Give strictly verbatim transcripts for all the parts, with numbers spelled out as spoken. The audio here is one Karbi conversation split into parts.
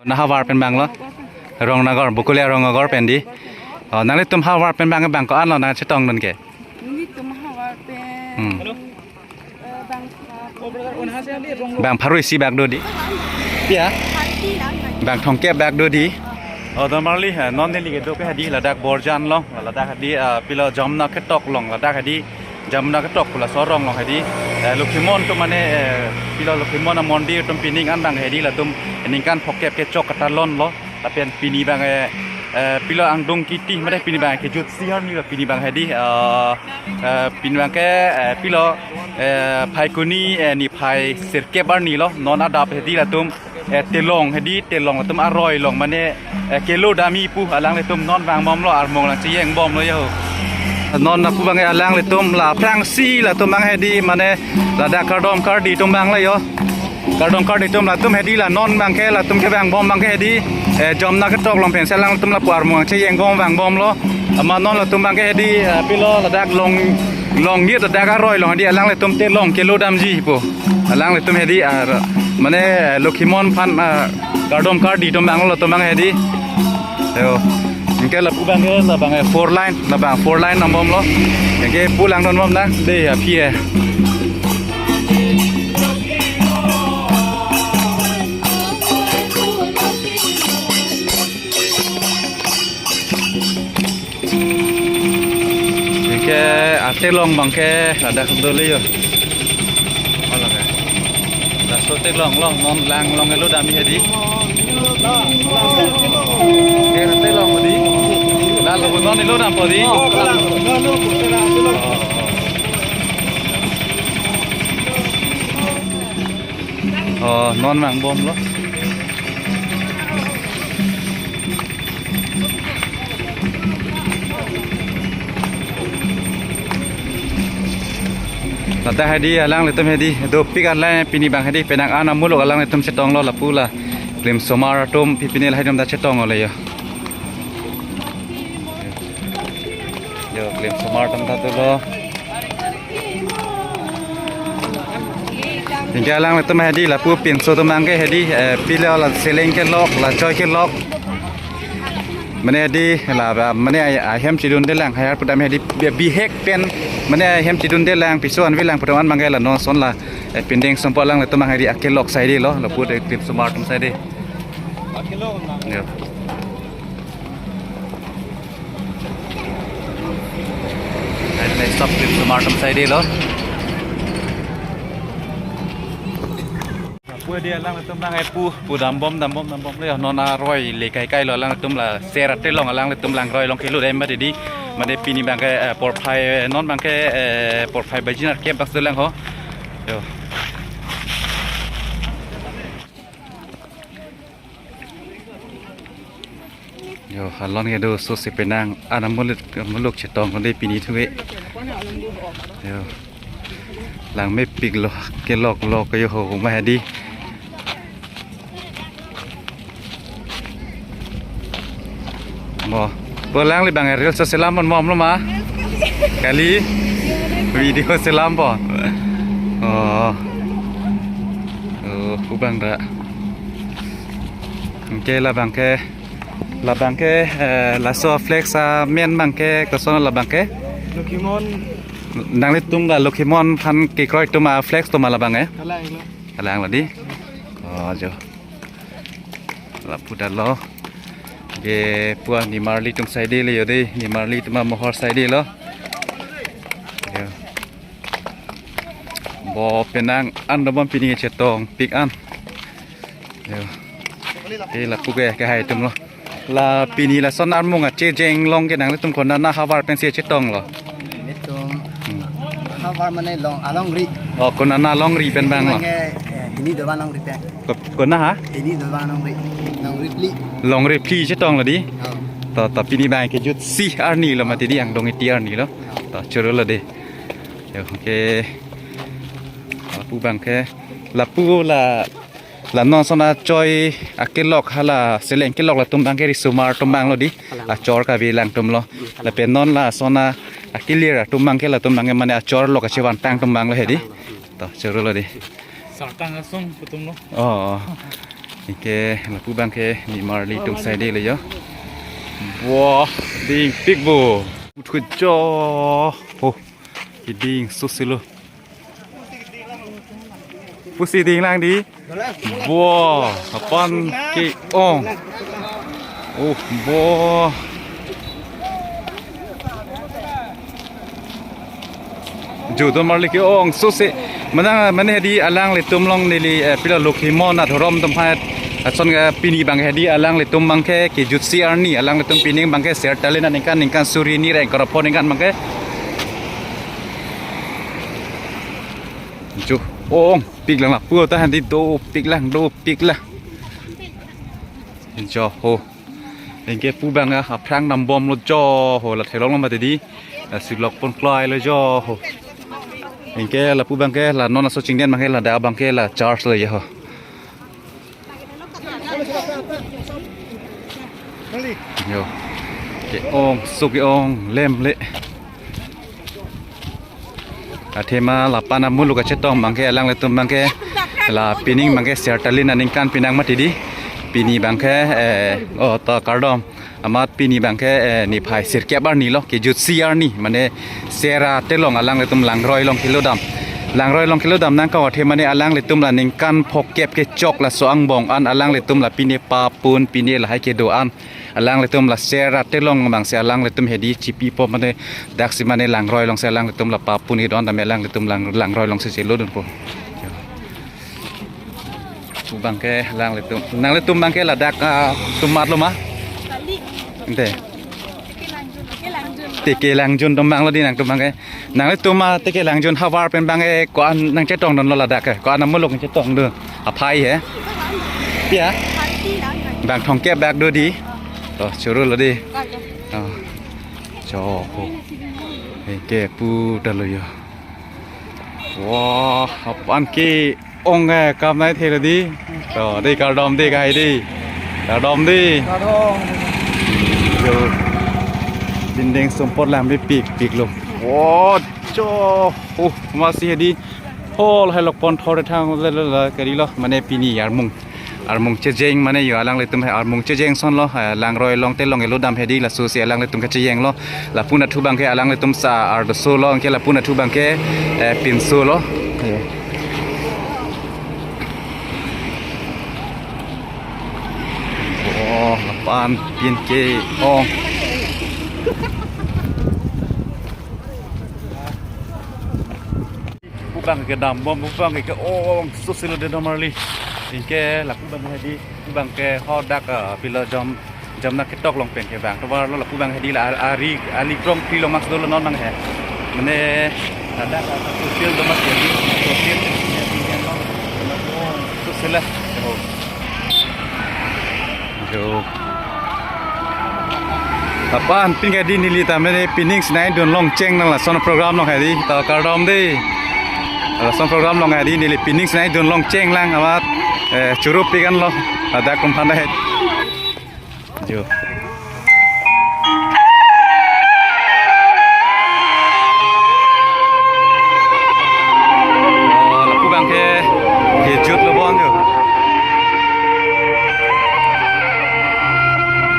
Na havar pen bang lo? Rongnagar, Bokolia Rongnagar pen di. Oh, nanglitum havar pen bang bang ko-an lo nangchetongdun ke? Nelitum havar pen, Hmm. eh, bang, Bang pharo isi bak do di. Ya. Bang thomkep bak do di. Oh, Don Marli, eh, non neli kedo ke hedi ladak Borjan along, ladak hedi, eh, pilo Jamuna ketok along, ladak hedi Jamuna ketok pu laso arong along hedi, eh, Lokhimon atum mane, eh, pilo Lokhimon amondir atum pining an bang hedi latum ningkan phokep kechok katalon lo. Lapen pini bang, eh, eh, pilo angdung kiti mane pini bang kejutsi arni lo pini bang hedi, eh, eh, pini bang ke, eh, pilo, eh, Phaikuni, eh, niphai sirkep arni lo non adap hedi latum, eh, telong hedi telong latum aroi along mane, eh, kelo damji pu alanglitum non vangbomlo, armung lang cheyeng bomlo yo. Non lapu bang alanglitum la aphrangsi latum bang hedi mane ladak kardom kardi atum bang la yo. Kardom kardi atum latum hedi la non bang ke latum kevangbom bang ke hedi, eh, Jamuna ketok along pensi alangtum lapu armung cheyeng bom vangbomlo. Amat non latum bang ke hedi, eh, pilo ladak long, long nit ladak aroi along hedi alanglitum telong kelo damji pu. Alanglitum hedi ar mane, eh, Lokhimon aphan, eh, kardom kardi atum bang lo latum bang hedi. Yo. Anke lapu bang ke la bang, eh, four lane, la bang four lane nangbomlo. Anke pu langdunbom nang de aphi, eh. Anke atelong bang ke ladak dolo yo. Ola ke. Laso telong along non lang along elo damji hedi. Ke telong di. Lalu non elo dampo di. Oh, non vangbomlo. Ladak hedi alanglitum hedi dopik an la pini bang hedi penang an amuluk alanglitum chetonglo lapu la klim somar atum pipine lahai atum ta chetong ole yo. Yo, klim somar atum ta dolo. Anke alanglitum hedi lapu pinso atum bang ke hedi, eh, pilo la seleng kelok, la choi kelok. Mane hedi la, mane ahem chidunde lang, hayar pudam hedi bi-, bihek pen, mane ahem chidunde lang, piso anve lang pu atum an bang ke la non son la, eh, pindeng sompo alanglitum bang hedi akelok saidelo, lapu de klim somar atum saide. Yo. Next stop klim somar atum saidelo. Pu hedi alanglitum bang epu, pu dambom, dambom, dambom le non aroi le kai kai lo alanglitum la ser atelong alanglitum langroi along kelo dam ba di. Mane pini bang ke, eh, porphai, eh, non bang ke, eh, porphai baji nerkep bak dolang ho. Yo. Yo, halon kedo so si penang an amuluk, amuluk chetong kali pini thuke. Yo. Lang mepik lo, kelok lo ke yo ho ma hedi. Mo, pu alangli bang reels selam pon bom lo ma? Kali video selam pon. Oh. Oh, pu bang da. Anke la bang ke, la bang ke, eh, laso flex amen bang ke, koson la bang ke? Lokhimon. Nanglitum la Lokhimon aphan kekroi atum aflex atum la bang ke? Kalang lo. Kalang lo di. Oh, jo. Lapu dalo. Ke pu nimarli atum saidelo yo de, nimarli atum amohor saidelo. Yo. Bo penang an dobom pini chetongpik an. Yo. Ke lapu ke, kehai atum lo. La pini lason armung achejeng along ke nanglitum konana havar pensi chetonglo? Nelitum Hmm. havar mane long alongri. Oh, konana longri pen bang lo. Mane, eh, hini dovan longri pen. Ko-, kona ha? Hini dovan longri. Longri phli. Longri phli chetonglo di. Oh. To, to pini bang kejutsi arni lo mati di angdung iti arni lo. To choro lo di. Yo, oke. Lapu bang ke. Lapu la, la non son achoi akelok hala seleng kelok latum bang ke risomar atum bang lo di. Achor kavelang atum lo. Lapen non la son akelir atum bang ke latum bang ke mane achor lo kachevantang atum bang lo hedi. To choro lo di. Sartang asung kutum lo. Oh. Anke lapu abangke nimarli tung saide le jo. Wah, dingpik bo. Uthu jo. Oh, keding sosilo. Pusi dinglang dei. Bo, aphan ke-ong. Oh, bo. Jo, donmarli ke-ong sose. Mane, mane hedi alanglitum along neli, eh, pilo Lokhimon adhorom atum aphan. Lason, eh, pini abang hedi alanglitum abangke kejutsi arni, alanglitum pining abangke Ser Stalin aningkan, ningkan suri hini ra ingkoi ra pho aningkan abangke. Jo, ongpik lang lapu ta handi dopik lang, dopik lang. Jo ho. Anke pu abang, ah, aphrang dambomlo jo ho, la thelong lo mati dei. La silok pon klai lo jo ho. Anke lapu abangke la non aso chingden abangke ladak abangke la church lo jo ho. Jo. Ke-ong, so ke-ong, lemle. Athema lapen amuluk kachetong abangke alanglitum abangke la pining abangke Ser Stalin aningkan pinang mati dei. Pini abangke, eh, oh, to kardom. Amat pini abangke, eh, niphai sirkep arni lo, kejutsi arni, mane Ser Stalin along alanglitum langroi along kelodam. Langroi along kelodam nangkok athe mane alanglitum la ningkan phokep kechok laso angbong an alanglitum la pine papun pine lahai kedo an. Alanglitum la Ser Stalin along abangsi alanglitum hedi chipipo mane daksi mane langroi alongsi alanglitum la papun kedo an tame alanglitum lang, langroi alongsi chelodunpo. Pu abangke alanglitum. Nanglitum abangke ladak, ah, atum mat lo ma? Ante. Teke Langjun atum abang lo dei nangtum abangke. Nanglitum, ah, Teke Langjun havar pen abangke ko-an nangchetongdunlo ladak ke? Ko-an amuluk nangchetongdun? Aphai he? Pia? Bang thomkep bak do dei. To, choro lo dei. To. Cho ho. Anke pu ta lo jo. Wah, aphan ke-ong, eh, kam nai thela dei. To, dei kardom dei kai dei. Kardom dei. Kardom. Jo. Bindeng sumpot lang bipik pik lo. Wah, jo. Oh, masi hedi. Hol hai lok pon thor thang le le le kari lo. Mane pini armung. Armung chejeng mane jo alanglitum hai armung chejeng ason lo, eh, langroi along telong elodam hedi lasosi alanglitum kachejeng lo. Lapu nathu abangke alanglitum sa ardoso lo, anke lapu nathu abangke, eh, pinso lo. Eh. Oh, lapen pin ke-ong. Pu abangke dambom, pu abangke ke-ong sosilo dei donmarli. Anke lapu abang hedi, pu abangke hadak, ah, pilo jom, jom na ketok along pen kevang. Tovar lo lapu abang hedi la ar-, ari, ali krong pri lo mas dolo non abang he. Mane, hadak, ah, sosilo do mas hedi, sosilo, ong sosilo. Oh. Jo. Lapen pin ke dei neli tame dei pining sinai dun longcheng nang lason program along hedi. To kardom dei. Lason program along hedi neli pining sinai dun longcheng lang amat, eh, choro pik an lo. Ladak atum aphan dei. Jo. Oh, lapu abangke kejut lo bon jo.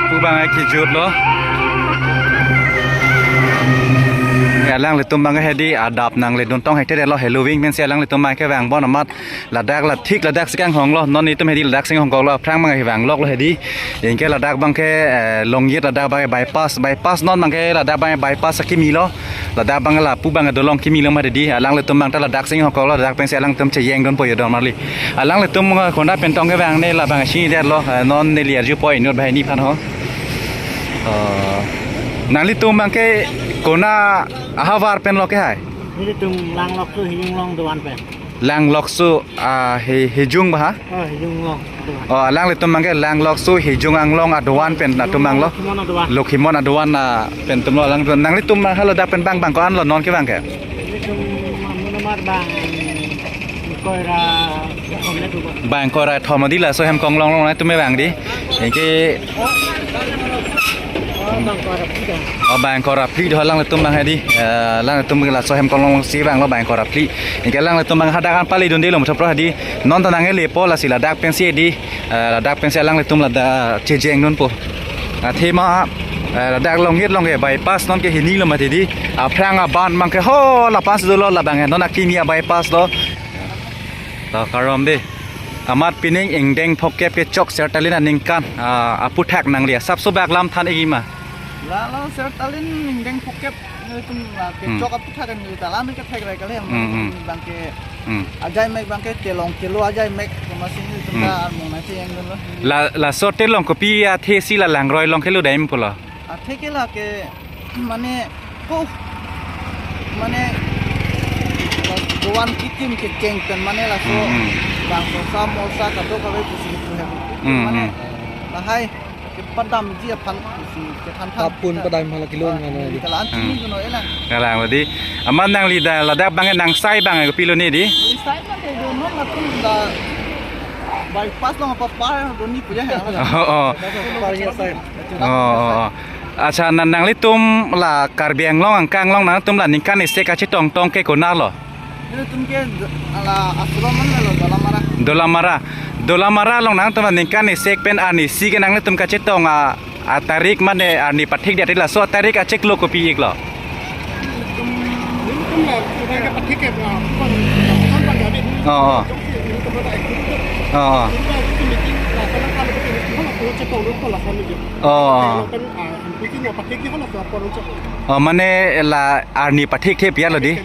Pu abangke kejut lo. Alanglitum abangke hedi adap nangledun tong hekte lo Halloween pensi alanglitum abangke vangbom amat ladak la thik ladaksi kanghong lo. Non itum hedi ladaksi kanghong kok lo aphrang abangke vanglok lo hedi. Anke ladak abangke, eh, Longjit ladak abangke bypass, bypass non abangke ladak abangke bypass akimi lo. Ladak abang lapu abang dolong kimi lo mati dei, alanglitum abang ta ladak si hokok lo, ladak pensi alangtum chejeng dunpo jo donmarli. Alanglitum konat pen tong kevang ne labang si det lo, eh, non neli arjupo inut banghini aphan ho. Eh, nanglitum abangke konat ahavar pen lo ke hai? Nelitum Langlokso Hijung along doan pen. Langlokso, ah, he, Hijung ba ha? Oh, Hijung along doan. Oh, alanglitum abangke Langlokso Hijung anglong adoan pen atum abang lo. Lokhimon adoan. Lokhimon adoan na pen atum lo alang adoan. Nanglitum haladak pen abang abang ko-an lo non kevang ke? Nelitum amun amat abang Bang kora thom di laso Hemkonglong along nangtum abang di. Anke, oh, bang kora phli do alanglitum abang hedi. Eh, alanglitum laso Hemkonglong si abang lo bang kora phli. Anke alanglitum abang hadak an pali dun di lo mutha pro hedi. Non ta nangkelepo lasi ladak pensi di. Eh, ladak pensi alanglitum ladak chejeng dunpo. Athema, eh, ladak longhit along ke bypass non ke hini lo mati di. Aphrang aban abang ke ho la pass dolo labang he non akimi a-bypass lo. Ta karom de. Amat pining ingdeng phokep kechok Sertalin aningkan, ah, aphuthak nangli asapso bak lam than-ik ma? Lalo Sertalin ingdeng phokep, eh, tum la, hmm, kechok aphuthak kan ta alam kethek rai kali, hmm, hmm, abang ke, hmm, ajai mek abang ke telong kelo ajai mek, komatsi tum, hmm, ta armong nangchejeng dunlo. La, laso telong kopi athe si la Langroi along kelo dam pulo? Athe ke lake, mane, ko, mane, doan kikim kecheng pen mane laso, hmm, hmm, bangso samosa kadokave pusi pu he. Hmm, mane, hmm, lahai kepadamji aphan pusi kethan than. Kapun padam hala kilo, ah, mane di. Kalan chini, hmm, kuno ena. Kalang lo di. Amat nangli da ladak abang nangsai abang kopilo ne di? Sai abang ke donon latum da bypass along apa par doni puja he. Oh, oh. Parnya sai. Oh, oh, oh. Accha, na nanglitum la Karbi Anglong angkang along nangtum la ningkan isi kachetong tong ke konat lo? Nelitum ke ala ashram an lo, Dolamara. Dolamara. Dolamara along nangtum la ningkan isi pen arnisi ke nanglitum kachetong a, atarik mane arni pathik dia laso atarik achiklo kopi-ik lo? Nelitum la, nelitum la pathik ke, ah, pon, pon pon gabi. Oh, oh. Jongsi nelitum la ekdum. Oh, oh. Nelitum la meeting la sana kan nelitum la pon chetong lo la sana je. Oh, oh. Pen, ah, meeting ya pathik ke hala sa pon chetong. Oh, mane la arni pathik the pia lo di?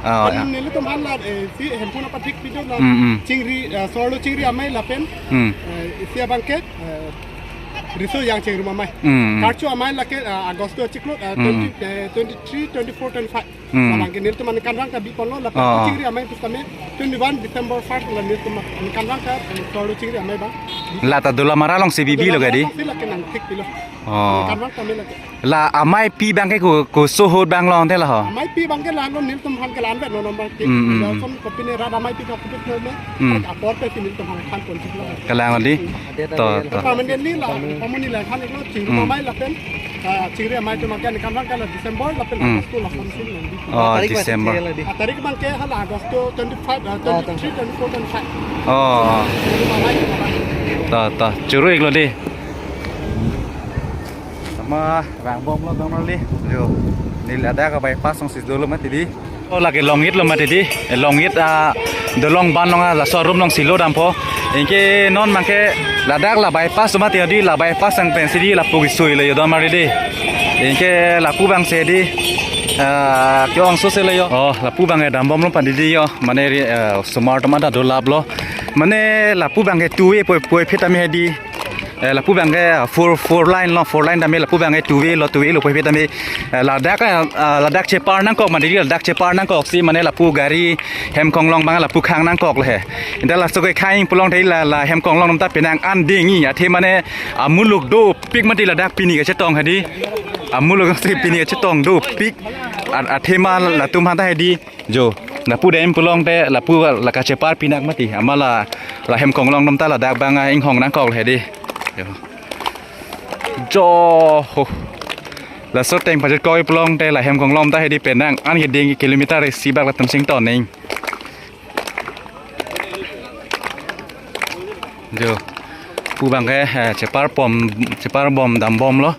Oh, ya. Nelitum han la, eh, si hemphu nangpathik pido la, hmm, hmm, chingri, eh, sorlo chingri amei lapen, hmm, eh, isi abang ke, eh, riso yang chingrum amei. Hmm, hmm. Karcho amei lake, eh, Agosto achiklo, eh, hmm, twenty, eh, twenty-three, twenty-four, twenty-five. Hmm. Abang ke nelitum aningkanvang ta bi ponlo lapen, oh, chingri amei pusitame twenty-one December first la nelitum aningkanvang ta, eh, sorlo chingri amei abang. La ta Dolamara alongsi bibi lo ke di? Dolamara alongsi lake nangthik pilo. Oh. Aningkanvang tame lake. La ameipi abang ke ko, koso ahut abang longte la ho? Ameipi abang ke la non nelitum aphan ke la-an vet non non abang ke. Hmm, hmm, hmm. Lason kopine rat ameipi ka kudut non me. Hmm. Apor pensi nelitum aphan than pon chiklo. Kalang di. Hmm. To, to. Permanently la, permanently la than-iklo chingrum, hmm, amei lapen, ah, chingri amei atum ke aningkanvang ke la December lapen, hmm, Agosto lasonsi non di. Oh, atarik December. Pasti la di. Atarik abang ke hala Agosto twenty-five, ah, oh, twenty-three, twenty-four, twenty-five. Oh. Chingrum amei atum abang. To, to. Choro-iklo di. Sama vang bomlo dong nangli. Jo. Neli ladak a-bypass alongsi dolo mati di. Oh, lake longhit lo mati di. Eh, longhit, ah, dolong ban along, ah, laso arum alongsi lo dampo. Anke non abang ke ladak la bypass lo mati di, la bypass ang pensi di lapu kisui lo yo dam ari di. Anke lapu abang si di. Ah, ke-ong so si lo yo. Oh, lapu abang ke dam bomlo pandi di yo. Mane ri, eh, osomar atum ta dolaplo. Mane lapu abang ke two-way puvoiphit tame di. Eh, lapu abang ke, ah, four, four lane lo, four lane tame lapu abang ke two-way lo, two-way lo puvoiphit tame. Eh, ladak, eh, ah, ladak chepar nangkok mati di, ladak chepar nangkoksi mane lapu gari Hemkonglong abang lapu khang nangkok lo he. Inte laso ke khang pulote la, la Hemkonglong atum ta penang an ding-i athe mane amuluk dopik mati ladak pini kachetong hedi. Amuluk si pini kachetong dopik. At-, athema latum aphan ta hedi. Jo, lapu dam pulote lapu la kachepar pinak mati. Amat la, la Hemkonglong atum ta ladak abang, ah, inghong nangkok hedi. Jo. Jo, ho. Laso ateng pajutkok pulote la Hemkonglong ta hedi penang an keding kilometer isi bak latum sington ning. Jo. Lapu abang ke, eh, chepar pom, chepar bom dam bomlo.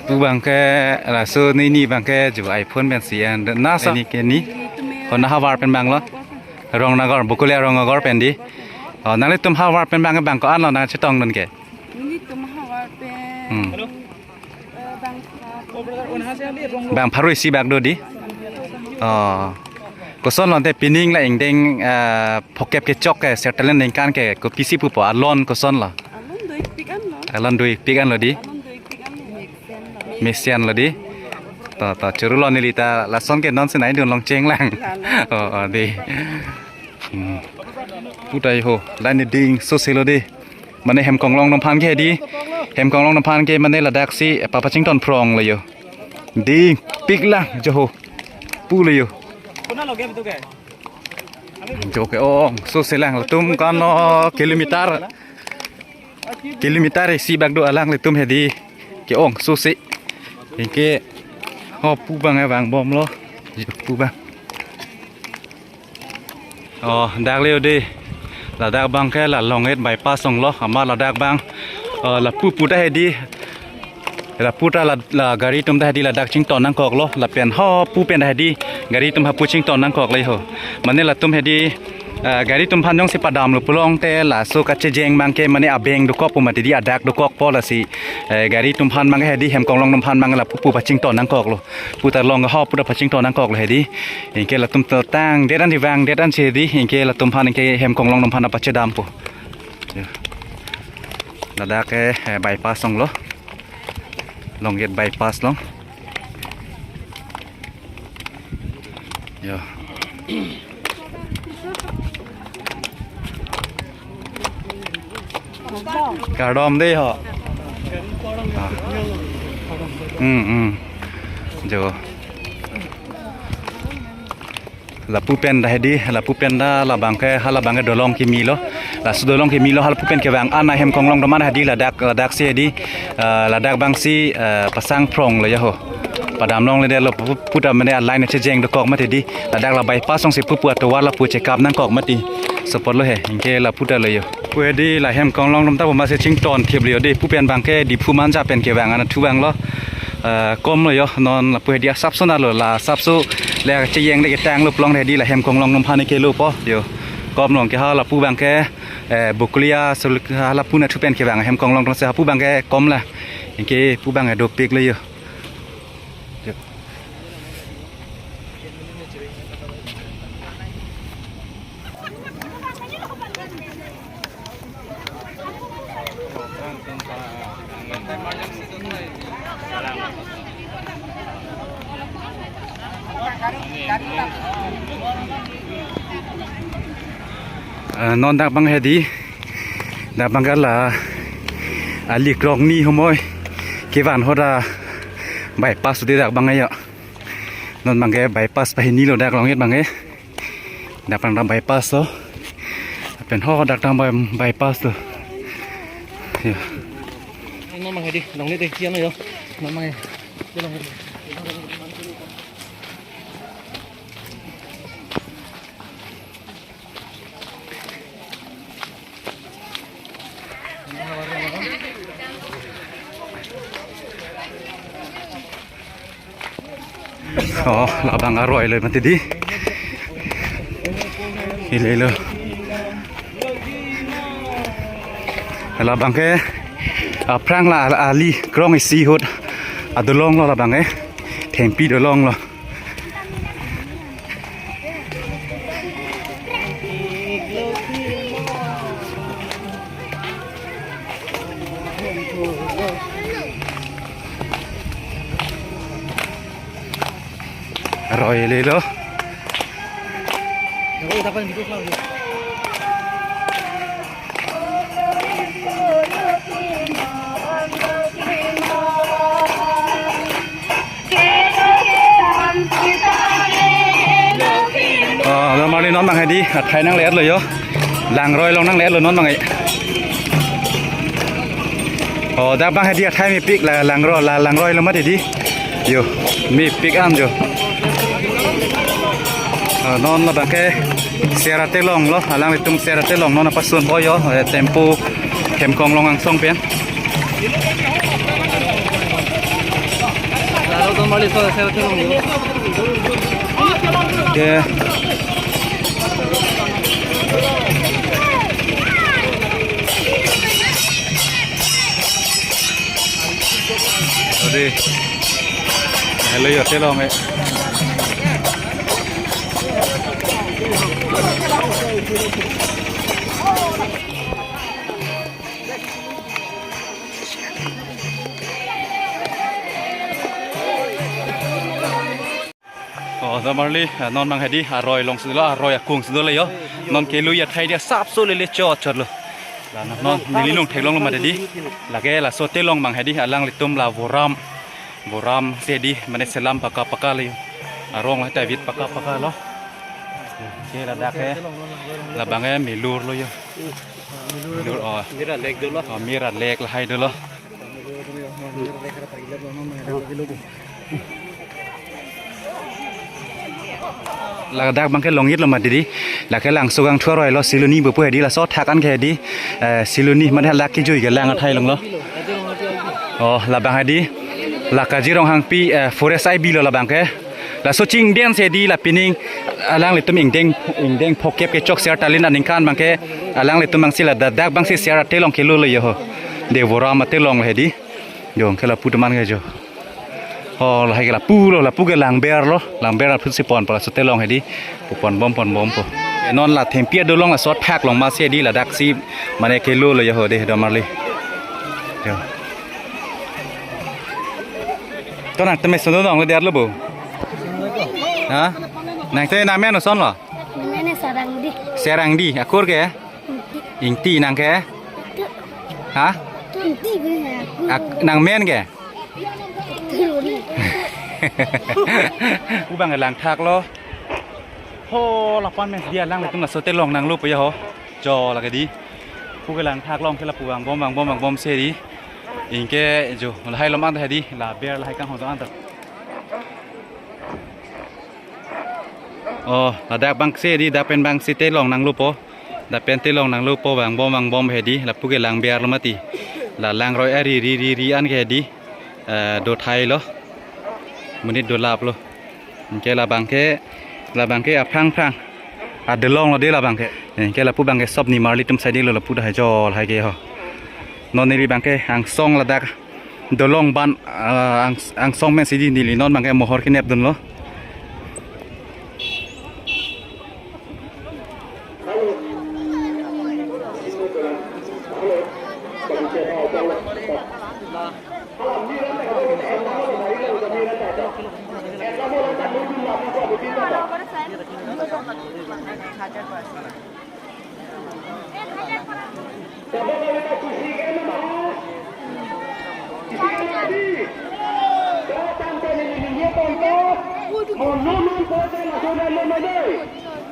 Lapu abang ke laso nini abang ke jo iPhone pensi en na sa ni ke ni. Hona havar pen abang lo. Rongnagar, Bokolia Rongnagar pen di. Oh, nanglitum havar pen abang ke bang ko-an lo nangchetongdun ke? Nelitum havar pen. Hmm. Eh, bang pharo. Bang pharo isi bak do di. Oh. Koson lote pining la ingdeng, eh, phokep kechok ke Sertalin aningkan ke kopisi pupo alon koson lo? Alon do-ikpik an lo. Alon do-ikpik an lo di. Alon do-ikpik an lo. Mesen lo di. To, to, choro lo neli ta lason ke non sinai dun long cheng lang. Lalo. Oh, oh, di. Hmm. Putai ho, la ne ding so si lo di. Mane Hemkonglong atum aphan ke di. Hemkonglong atum aphan ke mane ladak si papa chington phrong lo yo. Dingpik lang jo ho. Pu lo yo. Kona lo ke betul ke? Jo ke-ong sose lang latum kan, oh, kilometer, kilometer isi bak do alanglitum hedi ke-ong sose. Anke ho pu abang vangbomlo. Jo pu abang. Oh, dak le ode. Ladak abang ke la Longet bypass along lo. Amat ladak abang, oh, lapu pu ta hedi. Lapu ta la, la gari atum ta hedi ladak chington nangkoklo. Lapen ho pu pen ta hedi gari atum hapu chington nangkoklo ho. Mane latum hedi, eh, gari atum aphan jongsi padamlo pulote laso kachejeng abang ke mane abeng dokok pu mati di, adak dokokpo, lasi, eh, gari atum aphan abang ke hedi Hemkonglong atum aphan abang ke lapu pu pachington nangkoklo. Pu ta along ho pu ta pachington nangkoklo hedi. Anke latum ta tangdet an, vangdet an si hedi. Anke latum aphan anke Hemkonglong atum aphan pachedampo. Ya. Ladak ke, eh, bypass along lo. Longet bypass along. Ya. Kardom dei ho. Ah. Hmm, hmm. Jo. Lapu pen ta hedi, lapu pen ta labang ke, halabang ke dolong kimi lo. Laso dolong kimi lo, halapu pen kevang an Hemkonglong atum an hedi ladak, ladak si hedi, eh, ladak abang si, eh, pasang phrong lo ya ho. Padam longledetlo pu, pu ta mane a-line chejeng dokok mati di. Ladak la bypass along si pu pu atovar lapu chekap nangkok mati. Support lo he, anke lapu ta lo yo. Pu hedi la Hemkonglong atum ta pu masi chington thip lo yo di. Pu pen abang ke Diphu Manja pen kevang an thu abang lo. Eh, kom lo yo, non lapu hedi asapso na lo, la asapso le chejeng le ketang lo pulote hedi la Hemkonglong atum aphan ke lo po yo. Kom lo ke halapu abang ke, eh, Bokolia sul halapu na thu pen kevang Hemkonglong atum si hapu abang ke kom la. Anke pu abang dopik lo yo. Eh, non dak abang hedi, dak abang ke la ali krongni humoi kevan ho ta bypass ode dak abang ke yo. Non abang ke bypass pahini lo dak Longet abang ke. Dak abang ta bypass lo. Pen ho dak abang by-, bypass lo. Ya. Non abang hedi, Longet dei kian yo. Non abang hedi. Oh, labang aroi lo mati di. Hile lo. Labang ke, aphrang la ali krong isi ahut adolong lo labang ke. Thengpi dolong lo. Aroi lelo. Oh, normally non abang hedi, athai nanglet lo yo. Langroi along nanglet lo non abang ke. Oh, dak abang hedi athai mepik la Langroi, la Langroi lo mati di. Yo, mepik an yo. Ah, non labang ke Sera Telong lo, alanglitum Sera Telong non apasun po yo, eh, tempo Hemkonglong angsong pen. Oke. Ode. Helo yo, Telong eh. Oh, normaly, ah, non abang hedi, aroi along si dolo, aroi akung si dolo yo. Non kelui athai di asapso lele chot chot lo. La non, non, neli nung theklong lo mati di. Lake laso Telong abang hedi, alanglitum la Voram. Voram si hedi, mane selam paka paka lo yo. Arong la ta vit paka paka lo. Ladak ke, labang ke milur lo yo. Milur, oh. Mir alek dolo. Oh, mir alek lahai dolo. Ladak abang ke longit lo mati di. Lake langso kangthu aroi lo, Siloni pu pu hedi, laso athak an ke hedi. Eh, Siloni mate dak kejui kelang athai along lo. Oh, labang hedi. La Kazirong Hangpi, eh, Forest I B lo labang ke. Laso chingden si hedi la pining alanglitum ingdeng, ingdeng phokep kechok ser talin aningkan abang ke alanglitum abang si ladak abang si ser atelong kelo lo yo ho. De voram atelong hedi. Yo, ke lapu teman ke jo. Oh, lahai ke lapu lo, lapu ke langber lo, langber lapu si pon pala so atelong hedi. Pu pon bom, pon bom po. Non la thengpi adolong laso athak along ma si hedi ladak si mane kelo lo yo ho de do marli. Yo. To nangtum me son dong lo der lo bo. Ha? Nangtum nangmen ason lo? Mene Sarangdi. Sarangdi, akur ke? Ingti. Ingti, nang ke? Tu. Ha? Tu Ingti be aku. Ak-, nangmen ke? Tu Roni. Pu abang langthak lo. Ho, lapu-an me dia alanglitum laso atelong nanglo pu ya ho. Jo lake di. Pu ke langthak along ke lapu vangbom, vangbom, vangbom si hedi. Anke jo, lahai along an ta hedi, la ber lahai kanghon along an ta. Oh, ladak abang si hedi, dak pen abang si atelong nanglo po. Dak pen atelong nanglo po, vangbom, vangbom hedi, lapu ke langber lo mati. La langroi ari, ri, ri, ri an ke hedi. Eh, do thai lo. Monit dolap lo. Anke labang ke, labang ke aphrang phrang adelong lo de labang ke. Anke lapu abang ke sop ni marli atum sai de lo lapu dak hai jo lahai ke ho. Non neli abang ke angsong ladak dolong ban, ah, ang, angsong pen si di neli non abang ke mohor kenep dun lo.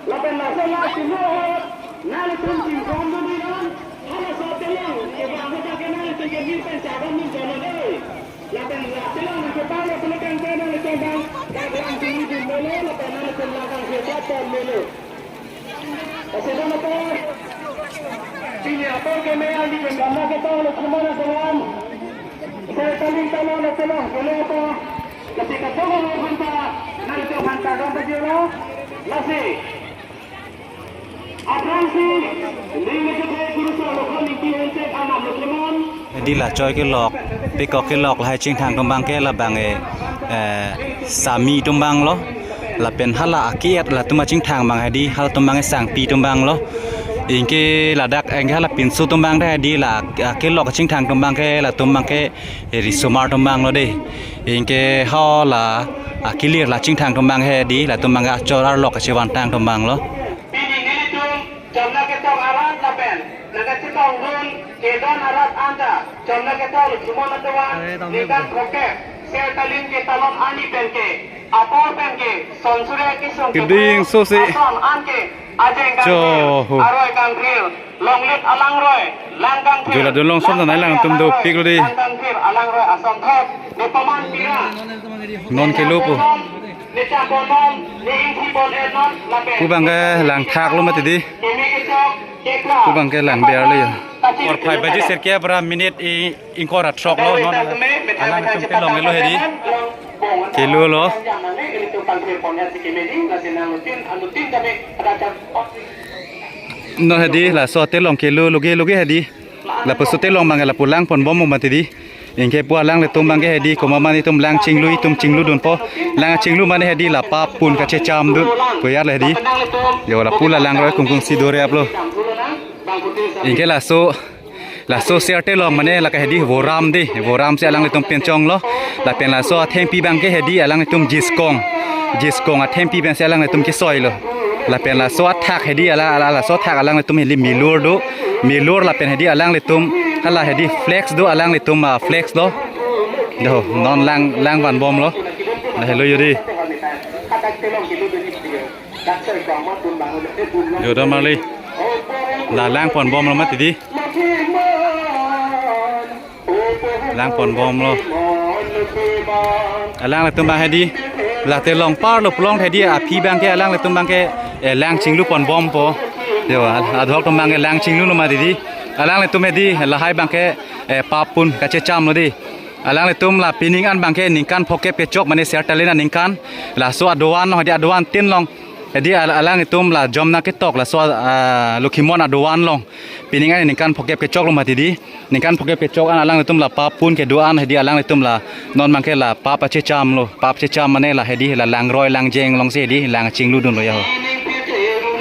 Lapen laso la silo ahut, nanglitum chingkam dun non, halaso atelong, kevang ahut ke nanglitum ke mir pen chabam dun jono dei. Lapen la atelong kepala pulotangte nanglitum abang, dak lang chinglu dun melo, lapen nanglitum lang kangsi chot pon melo. Lasi dun apo, pini apor keme aldi kemana kita lo kumana teman. Saya paling tahu lo teman, kalau apa, ketika kamu mau hantar, nanglitum hantar dong ke dia, lasi. Aphrangsi, ning ke guru sa lokhan ningki hensek amat lokhan. Hedi la choi kelok, pekok kelok lahai chingthang atum abang ke labang e, eh, Sami atum abang lo. Lapen hala aki-et latum achingthang abang hedi, halatum abang e Sangpi atum abang lo. Anke ladak anke hala pinso atum abang ta hedi la, ah, kelok achingthang atum abang ke latum abang ke Risomar atum abang lo de. Anke hala akilir la chingthang atum abang hedi, latum abang achor arlok kachevantang atum abang lo. Pini nelitum chomna ketong arat lapen nangkachetong dun kedon arat anta chomna ketong lo chumon atuan, are, tanglo ningkan ko. Phokep ser talin ke talon arni pen ke, apor pen ke, son suri kesung keding kepu, so si. Ason an ke, ajeng kangthir, jo ho, aroi kangthir, longlit alangroi, lang kangthir. Jula dun long som tanai lang tum dopik lo di. Lang kangthir, alangroi ason thot, ne paman pira. Non kelo po. Ne chambon non, ne ingthi bon er non, lapen. Pu abang ke langthak lo mati di. Kimi kechok, kekra. Pu abang ke langber lo ya. Orphai baji sirkep ra minute i ingkoi ra throk lo non. Alanglitum kelong lo hedi. Kelo lo. Non hedi laso atelong kelo loge loge hedi. Lapuson atelong abang lapu lang pon bom mati di. Anke pu alanglitum abang ke hedi komat ma netum lang chinglu, itum chinglu dunpo. Lang chinglu mane hedi la pap pun kachecham dun. Pu ya le hedi. Yo lapu la langroi kungkung si dore aplo. Anke laso Laso ser atelong mane lake hedi voram di, voram si alanglitum pen chong lo. Lapen laso athengpi abang ke hedi alanglitum jiskong. Jiskong athengpi abang si alanglitum kesoi lo. Lapen laso athak hedi ala, ala, laso athak alanglitum hedi milur do. Milur lapen hedi alanglitum hala hedi flex do alanglitum, ah, flex do. Do non lang, lang van bom lo. Dah lo yuri. Yo, don marli. La lang ponbomlo mati di. Lang ponbomlo. Alanglitum abang hedi. La telong parlo pulote hedi aphi abangke alanglitum abangke, eh, lang chinglu ponbompo. Yo, al-, adhok atum abangke lang chinglulo mati di. Alanglitum hedi lahai abangke, eh, pap pun kachechamlo di. Alanglitum la pining an abangke ningkan phokep kechok mane Ser Talent aningkan. Laso adovan along hedi adovan tin along. Hedi al-, alanglitum la jom nangketok laso, ah, Lokhimon adovan along. Pining an ningkan phokep kechoklo mati di. Ningkan phokep kechok an alanglitum la pap pun kedo an hedi alanglitum la non abangke la pap kachechamlo. Pap checham mane la hedi la langroi langjeng alongsi hedi lang chingludunlo ya ho.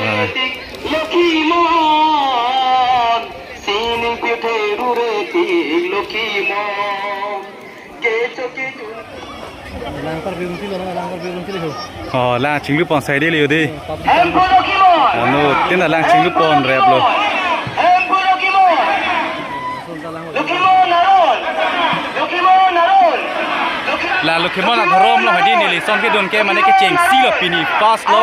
Ah. Langkar birung tilo, langkar birung tilo. Oh, lang chinglu pon sai dele yo di. Hemphu Lokhimon. Ano, tin alang chinglu ponreplo. Hemphu Lokhimon. Lokhimon Aron. Lokhimon Aron. La Lokhimon adhorom along hedi neli son kedun ke mane kechengsi lo pini first lo.